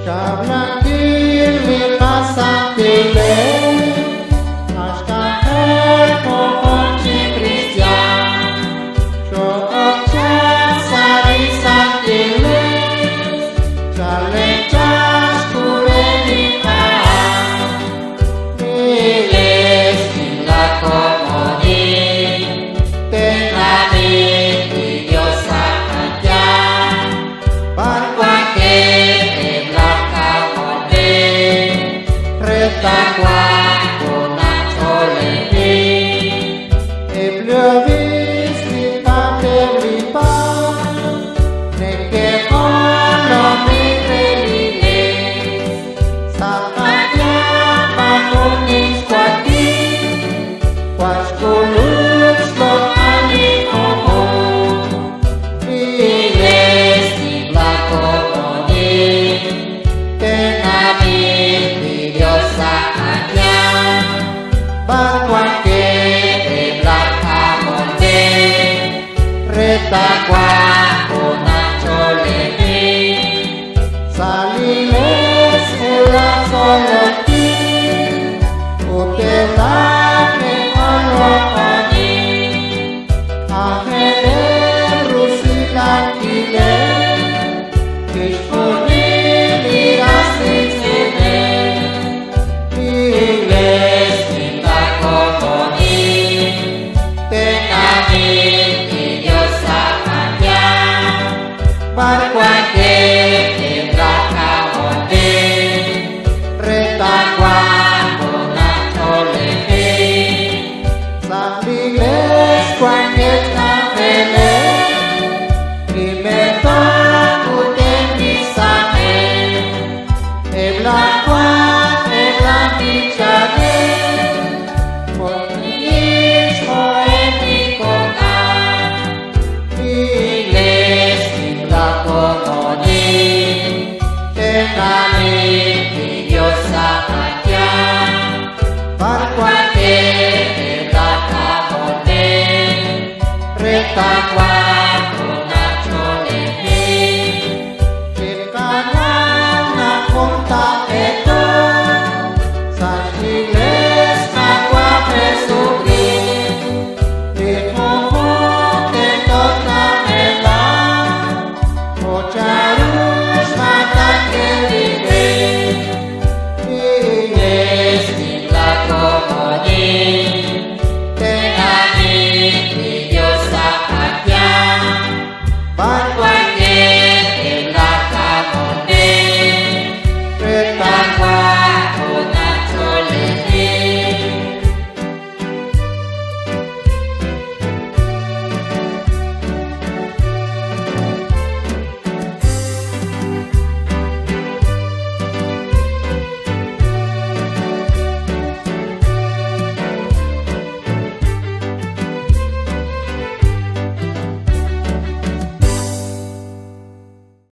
Xkab'lankil li qasantilej, axk'anjel jun chi kristiaan, xo'ok chaq sa' li santilej, chalen chaq xkub'e li qaam. Li Iglees nimla komonil, tenamit li Dios sa' qayanq, b'ar wankeb' eb' laj k'amol b'e, re taawanq junaj ch'oolejil. Eb' li obiisp li paap eb' li paap, neke'jolomink re li Iglees, sa' qayanq maajun nim xwankil, wan xk'ulub' xloq'al li junjunq. Li Iglees nimla komonil, tenamit li Dios sa' qayanq, b'ar wankeb' eb' laj k'amol b'e, re taawanq junaj ch'oolejil. Sa' li Iglees eb' laj tzolol tij, ut eb' laj neke'loq'onin, aajeleb' rusilankileb' chixjunil li ras riitz'ineb'. Li Iglees nimla komonil, tenamit li Dios sa' qayanq, b'ar wankeb' eb' laj k'amol b'e, re taawanq junaj ch'oolejil. Sa' li Iglees wankeb' xk'anjeleb' li mertoom ut eb' li saqen, eb' laj Jwan, eb' laj b'ichanel, jo' li ixq jo'eb' li kok'al. Li Iglees nimla komonil, tenamit li Dios sa' qayanq, b'ar wankeb' eb' laj k'amol b'e, re taawanq